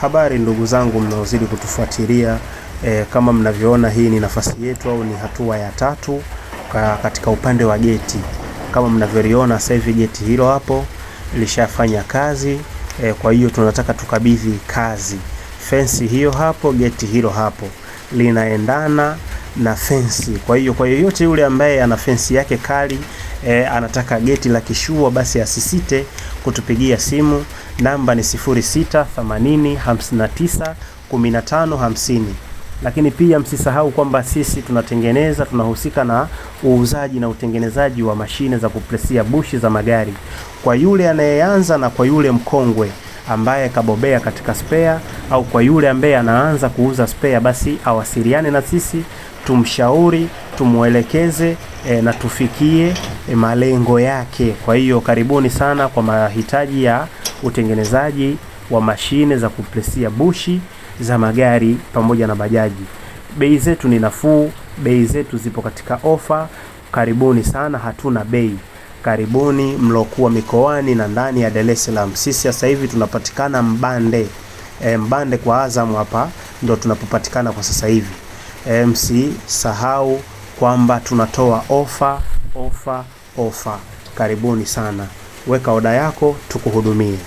Habari ndugu zangu mnaozidi kutufuatilia. Kama mnavyoona hii ni nafasi yetu au ni hatua ya tatu katika upande wa geti. Kama mnavyoliona sasa hivi geti hilo hapo lishafanya kazi. Kwa hiyo tunataka tukabidhi kazi. Fensi hiyo hapo, geti hilo hapo linaendana na fensi. Kwa hiyo kwa yoyote yule ambaye ana fensi yake kali, anataka geti la kishua, basi asisite kutupigia simu. Namba ni 06 80 59 15 50. Lakini pia msisahau kwamba sisi tunatengeneza, tunahusika na uuzaji na utengenezaji wa mashine za kupresia bushi za magari, kwa yule anayeanza na kwa yule mkongwe ambaye kabobea katika spare, au kwa yule ambaye anaanza kuuza spare, basi awasiliane na sisi, tumshauri, tumuelekeze na tufikie malengo yake. Kwa hiyo karibuni sana kwa mahitaji ya utengenezaji wa mashine za kupresia bushi za magari pamoja na bajaji. Bei zetu ni nafuu, bei zetu zipo katika ofa. Karibuni sana, hatuna bei. Karibuni mlokuwa mikoani na ndani ya Dar es Salaam. Sisi sasa hivi tunapatikana Mbande. Mbande kwa Azam hapa ndo tunapopatikana kwa sasa hivi. Msisahau kwamba tunatoa ofa, ofa, ofa. Karibuni sana. Weka oda yako tukuhudumie.